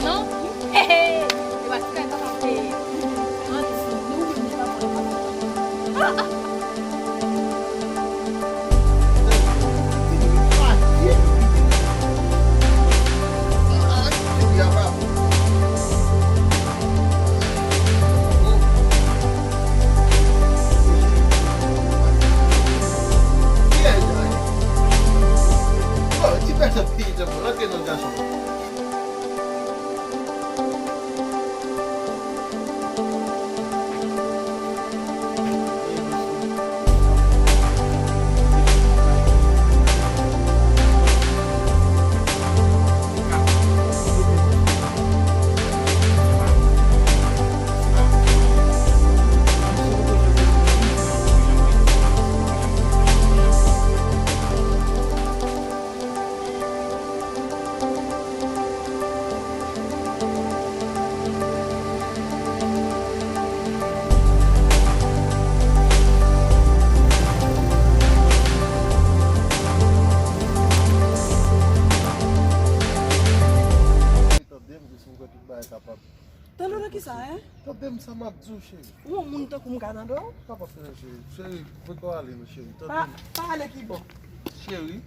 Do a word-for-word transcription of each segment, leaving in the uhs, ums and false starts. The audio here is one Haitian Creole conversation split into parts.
Non? Hehe! Yo pa ti kay pa peye. An di nou menm nou pa pran. Tande w nan kisa, en? Tande m sa m ap di w, cheri. Ou yon moun tankou m ka tande w? Pa pap tande, cheri. Cheri, voye kò w ale non, cheri. Tande m. Pa ale ki bò? Cheri,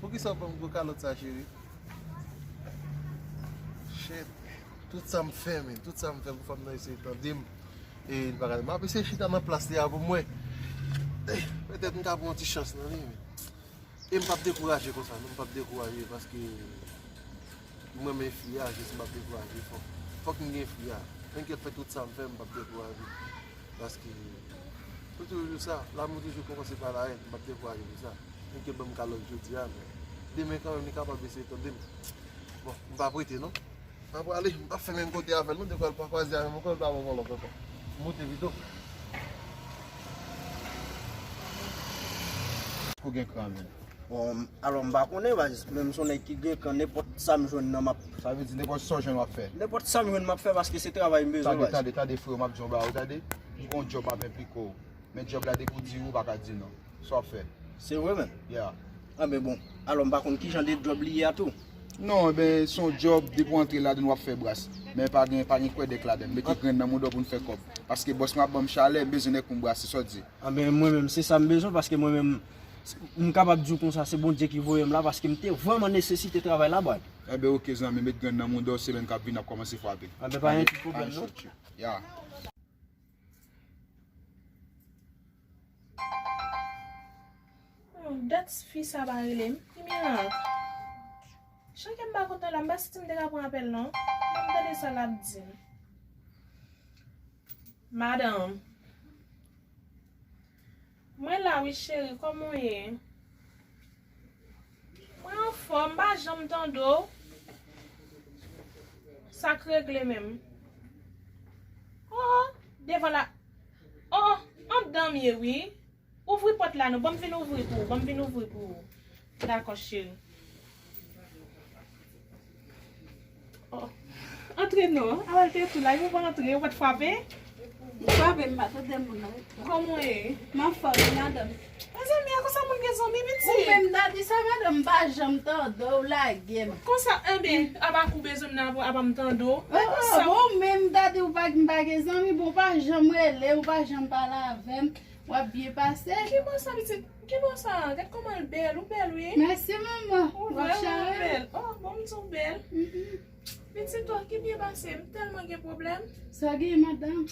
poukisa w ban m gwo kalòt sa, cheri? Shit. Tout sa m fè, men. Tout sa m fè pou fanm nan eseye tande m. E li pa gade. M ap eseye chita nan plas li a pou m wè. Eh, petèt m ka pran yon ti chans nan li, men. E m p ap dekouraje konsa, non, m p ap dekouraje paske m renmen fi a, jis m p ap dekouraje. Fòk, fòk m gen fi a. Enkyèt, fè tout sa m fè, m p ap dekouraje. Paske, pou toujou di sa, lanmou toujou kòmanse pa la èn, m p ap dekouraje pou sa. Enkyèt, ban m kalòt jodi a, men demen kanmenm, li kapab eseye tande m. Bon, m p ap rete, non. M ap prale, m p ap fè menm kote avè l, non, dekwè l pa kwaze avè m ankò, l pa ban m yon lòt ankò. M moute pito. Kou gen kran, men. Bon, alò, m pa konnen, baz, men m se yon nèg ki gen kran, nenpòt sa m jwenn nan, m ap Sa vle di nenpòt sa w jwenn w ap fè. Nenpòt sa m jwenn, m ap fè, paske se travay m bezwen, baz. Tande, tande, tande, freyo, m ap di yon bagay, tande. M gen yon djòb m ap enplike w. Men djòb la, depi w di wi, w pa ka di non. Sa w ap fè? Se vre, menm? Yeah. Anben bon, alò m pa konn kijan de djòb li ye a tou. Non, enben, se yon djòb, depi w antre ladann, w ap fè bras. Men pa gen, pa gen kwèdèk ladann. Mete grenn nan mouda w pou n fè kòb. Paske bòs mwen ap ban m chalè, m bezwen nèg pou m brase, sa w di? Anben, mwen menm, se sa m bezwen, paske mwen menm, m kapab di w konsa, se Bondye ki voye m la, paske m te vrèman nesesite travay la, baz. Enben, oke, zanmi, met grenn nan mouda w, semèn k ap vini, n ap kòmanse frape. Anben, pa gen ti pwoblèm, non. Yeah. Oh, dat fi sa pa rele m. Ki mirak? Jan kè m pa kontan la, m pa santi m te ka pran apèl non. Ban m tande sa l ap di m. Madanm. Mwen la wi cheri, kòman w ye? Mwen anfòm, m pa janm tande w. Sa k regle menm? Oh, devan la. Oh, anndan m ye wi. Ouvri pòt la non, ban m vin ouvri pou ou, ban m vin ouvri pou ou. Dakò, cheri. Oh. Antre non, Amal te tou la, ou pa antre, ou pa t frape? M frape, m pa tande moun nan. Kòman w ye? M anfòm, wi, madanm. Mezanmi, a konsa moun gen zanmi, pitit? Ou menm, Dadi, sa, madanm, m pa janm tande w, lage m. Konsa, enben, apa kou bezwen m nan, apa m tande w? Oh, oh, bon, ou menm, Dadi, ou pa, m pa gen zanmi, bon, ou pa janm rele, ou pa janm pale avè m. W ap byen pase. Ki bò sa, pitit? Ki bò sa? Gad kòman l bèl. Ou bèl, wi. Mèsi, manman. Ou vrèman bèl. Oh, bon, m di w bèl. Mhm. Pitit, ou ki byen pase. M tèlman gen pwoblèm. Sa gen, madanm?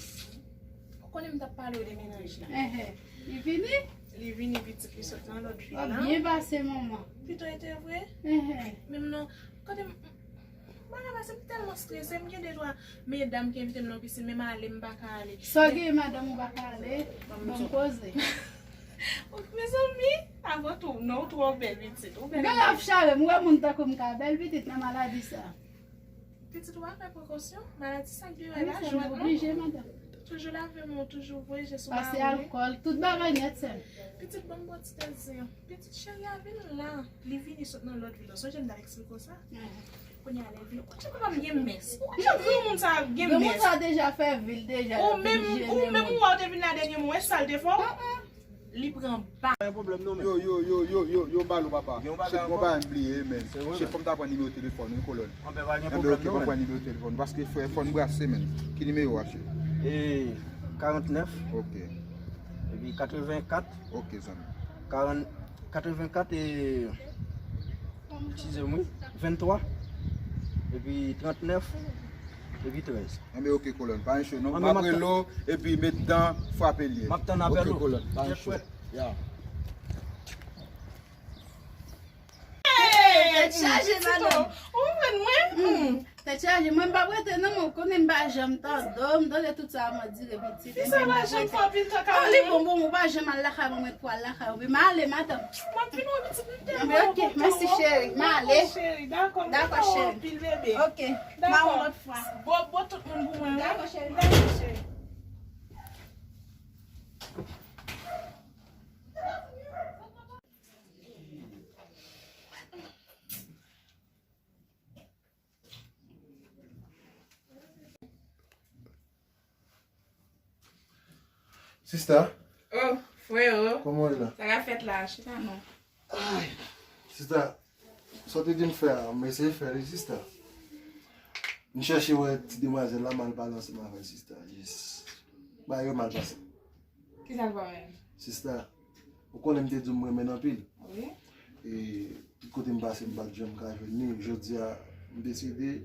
Ou konnen m t ap pale w de mennaj la. Ehe. Li vini? Li vini, pitit, li sot nan lòt vil la. W ap byen pase, manman. Pito e te vre? Ehe. Menm non, kote m, Bagay pase, m tèlman strese, m gen de twa medam ki envite m nan pisin, men m ale, m pa ka ale. Sa w gen, madanm, ou pa ka ale? Ban m koze. Mezanmi, avan tou, non, ou twò bèl, pitit. Ou bèl. Gade ap chale m, ou wè moun tankou m ka bèl, pitit, nan maladi sa. Pitit, ou pa fè prekosyon, maladi sa k deyò la, jwèt non. Oblije, madanm. Toujou lave men w, toujou voye je sou mari w. Pase alkòl, tout bagay nèt, sè m. Pitit, ban m bò ti tèt zen an. Pitit, cheri a vin la. Li vini sot nan lòt vil la. Sonje m t al eksplike w sa? Kounye a lè l vini. Ou konn jan papa m gen mès. Ou konn jan granmoun sa gen mès. Granmoun sa deja fè vi l deja. Ou menm, ou menm ou wè w te vin la dènyèman, ou wè sa l te fè w? Li pran bak. Pa gen pwoblèm non, men. Yo, yo, yo, yo, yo, yo, balo, papa. Gen yon bagay ankò? Shit, gon bagay m bliye, men. Se vre, men. Shit, fò m ta pran nimewo telefòn wi, kolòn. Anben, pa gen pwoblèm non, men. Anben, pa nimewo telefòn, paske fò, fò n brase, men. Ki nimewo a, shit? E, karant nèf. Ok. Epi katrevenkat. Ok, zanmi. Karant, katrevenkat e Eskize m wi. Venntwa, epi trannèf, epi trèz. Anben, ok, kolòn. Pa gen cho non. M ap rele w, epi met dan, frape l ye. M ap tann apèl ou. Ok, kolòn. Pa gen cho. Ya. Hey, tèt chaje, madanm. Ou konprann mwen? Hmm. Tèt chaje, mwen m p ap rete non, mwen konnen m pa janm tande w, m tande tout sa w ap di depi ti. Fi sa machann fè anpil kaka. Oh, li bon, bon, ou pa janm al lakay mwen, mwen pou al lakay ou. Men m ale, madanm. M ap vin wè pitit m tèlman kontan. Ok, mèsi cheri, m ale. Cheri, dakò, m kontan wè w anpil bebe. Ok, m a yon lòt fwa. Bon, bon, tout moun pou mwen, wi. Dakò, cheri, mèsi cheri. Sista. Oh, frero. Kòman w ye la? Sa k ap fèt la? Chita non. Ay, sista, sa w te di m fè a, m eseye fè li, sista. M chèche wè ti demwazèl la, m al pale ansanm avè l, sista. Jis bagay yo mal pase. Kisa l fè w menm? Sista, ou konnen m te di w m renmen l anpil. Wi. E tout kote m pase, m pa t janm ka jwenn li. Jodi a, m deside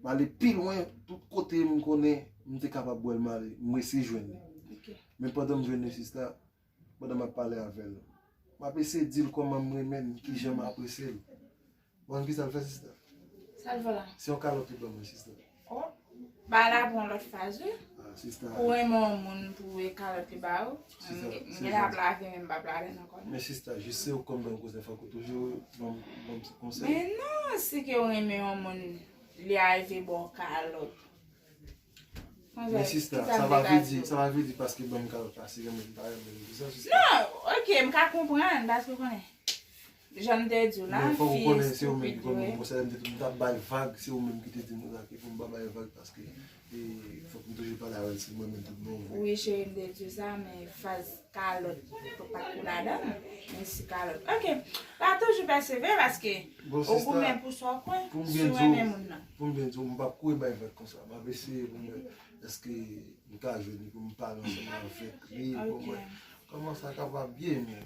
m ale pi lwen. Tout kote m konnen m te kapab wè l, m ale, m resi jwenn li. Ok. Men pandan m jwenn li, sista, pandan m ap pale avè l, m ap eseye di l kòman m renmen l, kijan m apresye l. Ou konn kisa l fè, sista? Sa l fè la? Se yon kalòt li ban mwen, sista. Oh, bagay la pran lòt faz, wi. Ah, sista. Pou renmen yon moun, pou e kalòt li ba ou. Sista, m gen ap lave, men m p ap lave nan kò l. Men sista, jis se ou konn ban m konsèy, fòk ou toujou ban m, ban m ti konsèy. Men non, si ke ou renmen yon moun, li arive ba w kalòt. Men sista, sa pa vle di, sa pa vle di paske ban m kalòt la, se renmen m pa renmen l, se sa, sista? Non, ok, m ka konprann, paske ou konnen. Jan m te di w la, men fòk ou konnen se ou menm ki konn mwen, se lè m te tou m t ap bay vag, se ou menm ki te di m konsa ke pou m pa bay vag paske, e, fòk m toujou pale avè l, se mwen menm tout bon vre. Wi, cheri, m te di w sa, men faz kalòt, pa t pou ladan, men si kalòt. Ok, pa toujou pèsevere paske ou goumen pou sa w kwè, si w renmen moun nan. Pou m byen di w, m p ap kouri bay vag konsa, m ap eseye pou m wè èske m ka jwenn li pou m pale ansanm avèk li, pou m wè kòman sa kapab ye, men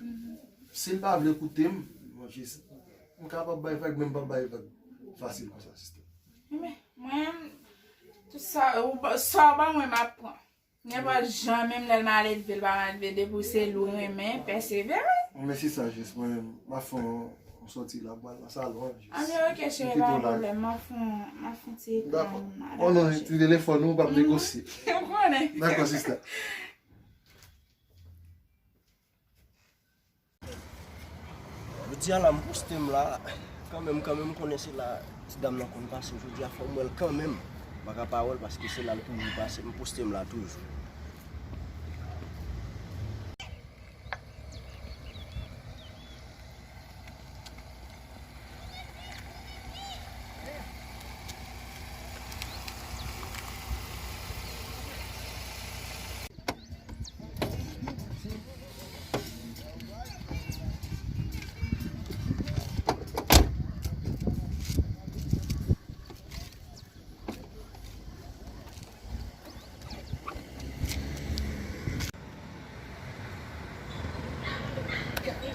si l pa vle koute m, m kapab bay vag, men m p ap bay vag fasil konsa, sista. Mwen, tout sa, ou ba, sa w ban mwen, m ap pran. Nenpòt jan, menm lè l mal elve, l pa mal elve, depi w se l ou renmen, pèsevere. Men se sa, jis mwen, m ap fè yon, yon sòti la, m pral nan salon an, jis. Anben, ok, cheri, pa gen pwoblèm, m ap fè yon, m ap fè yon ti ekran. Dakò. Oh non, ti telefòn ou, w p ap negosye. Ou konnen. Dakò, sista. Jodi a la, m poste m la, kanmenm, kanmenm, m konnen se la ti dam nan konn pase. Jodi a, fò m wè l kanmenm. M pa ka pa wè l paske se la l toujou pase. M poste m la toujou.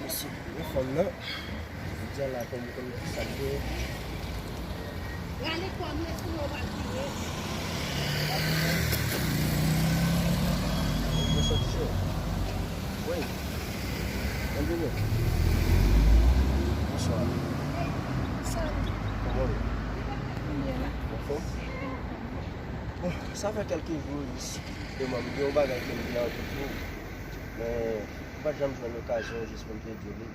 Mesye, gwo fanm nan. Jodi a la, kòm ou konn ki sa k gen. Rale kò nou, èske w ap vire? Mwen sòti cho. Wi. Mwen vini. Bonswa. Kòman w ye? Anfòm? Bon, sa fè kèlke jou jis, e mwen, m gen yon bagay ke m vle antre pou ou. Men, m pa t janm jwenn okazyon jis pou m te di w li.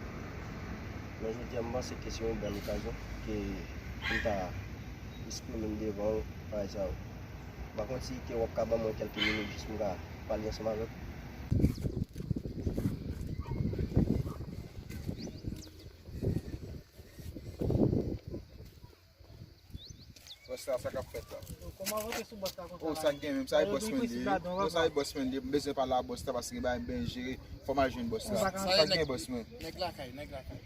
Men jodi a, m panse ke se yon bèl okazyon ke m ta eksprime m devan w, bagay sa yo. M pa konn si ke w ap ka ban mwen kèlke minit jis pou m ka pale ansanm avèk ou. Wè sa, sa k ap fèt la. Ou M ap rantre sou bòs la konsa. Oh, sa k gen menm, sa e bòs mwen li. Oh, sa e bòs mwen li. M bezwen pale a bòs la paske gen bagay m bezwen jere. Fò m al jwenn bòs la. Sa k gen bòs mwen. Nèg lakay, nèg lakay.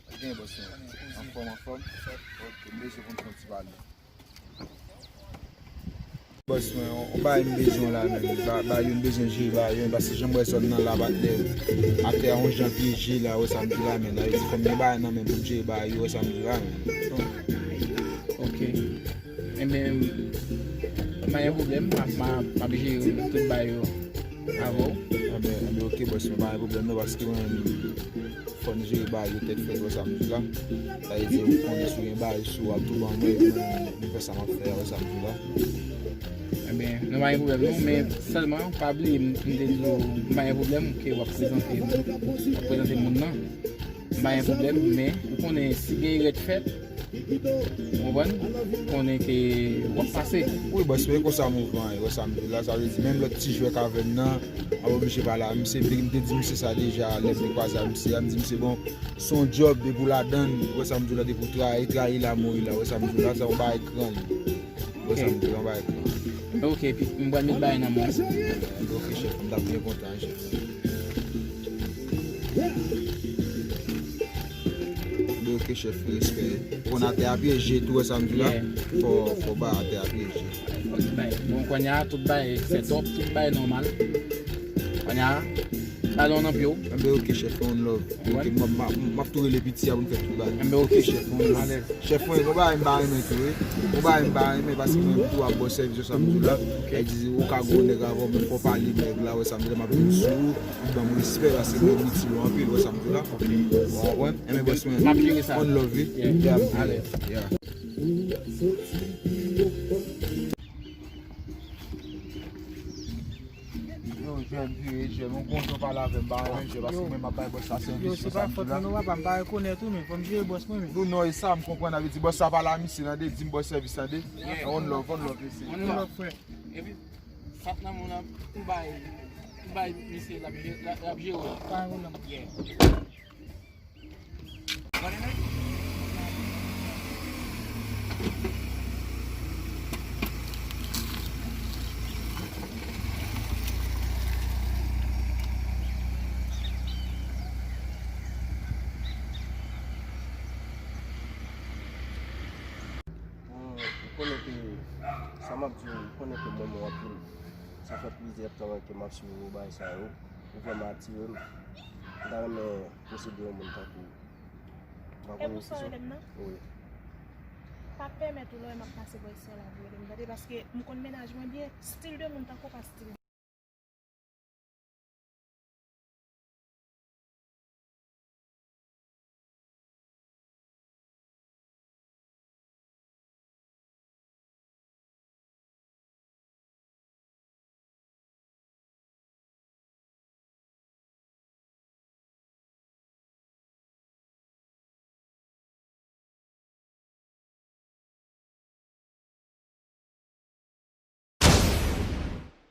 Sa k gen bòs mwen. Anfòm, anfòm. Ok, m bezwen konn fè yon ti pale. Bòs mwen, yon, yon bagay m bezwen la menm. Ba, ba yo m bezwen jere ba yo, paske jan m wè zòn nan la patnè. Atè a yon jan pyeje la, wè sa m di la menm. Sa vle di fò m gen bagay nan men pou m jere ba yo, wè sa m di la menm. Ok. Enben, pa gen pwoblèm, m ap, m ap, m ap jere tout bagay yo avè w. Enben, enben, ok, bòs mwen, pa gen pwoblèm non, paske mwen menm, fò n jere bagay yo tèt frèt, wè sa m di la. Sa vle di, ou konnen si w gen bagay sou w, ap tou ban mwen, epi mwen, m fè sa m ap fè a, wè sa m di la. Enben, nou pa gen pwoblèm non, men sèlman, pa bliye, m, m te di w, m pa gen pwoblèm ke w ap prezante, w ap prezante moun nan. M pa gen pwoblèm, men ou konnen si gen erè k fèt, ou konprann, konnen ke w ap pase. Wi, bòs, men e konsa mouvman an ye, wè sa m di w la, sa vle di menm lòt ti jwè k avè m nan, m ap oblije pale a misye, m te, m te di misye sa deja, lè m te kwaze a misye a, m di misye, bon, se yon djòb, depi w ladann, wè sa m di w la, depi w trayi, trayi la, mouri la, wè sa m di w la, sa yon bagay kran li. Wè sa m di w la, yon bagay kran. Ok, epi m pral met bagay nan men w. Ok, chèf, m t ap byen kontan, chèf. Bloke chèf, respè. Ou konn atè a pyeje tou, wè sa m di la? Yeah. Fò, fò ba atè a pyeje. Fò ti bay. Bon, kounye a, tout bay set up, tout bay nòmal. Kounye a, talon nan pye w. Enben, ok, chèf, one love. Ok, m ap, m ap, m ap tou rele piti a pou n fè tout bay. Enben, ok. Ok, chèf, one love. Alèz. Chèf mwen, gon bagay m pa renmen tou, wi. Gon bagay m pa renmen, paske mwen tou ap ba w sèvis, wè sa m di w la. Ok. Sa di, ou ka gon nèg avè w, men fò w pale nèg la, wè sa m di w la, m ap vin sou ou. Ban m respè paske mwen itil ou anpil, wè sa m di w la. Ok. Ou konprann? Enben bòs mwen. M ap jere sa. One love, wi. Yeah. Yeah, m di. Alèz. Yeah. Yo, jèn, vire jèn, yon gon jan pale avè m, ba yon jèn, paske mwen m ap bay bòs la sèvis. Yo, se pa fòt mwen non, papa, m pa rekonèt ou, men fò m jere bòs mwen, men. Nou non, e sa m konprann, sa vle di bòs la pale a misye, tande, di m bòs sèvis, tande. Yeah. One love, one love, mesye. One love, frè. Epi, sa k nan men w la, ou bay, ou bay misye, l ap je-, l ap, l ap jere w. Pa gen pwoblèm. Yeah. Bon, ou konnen ke, sa m ap di w, ou konnen ke m renmen w anpil. Sa fè plizyè tan ke m ap swiv ou bagay sa yo. Ou vrèman atire m. M ta renmen posede yon moun tankou w. E pou sa w rele m nan? Wi. Pa pèmèt ou lè w wè m ap pase bò isi a la pou w rele m, tande, paske m konn mennaj mwen byen, stil de moun tankou w pa stil.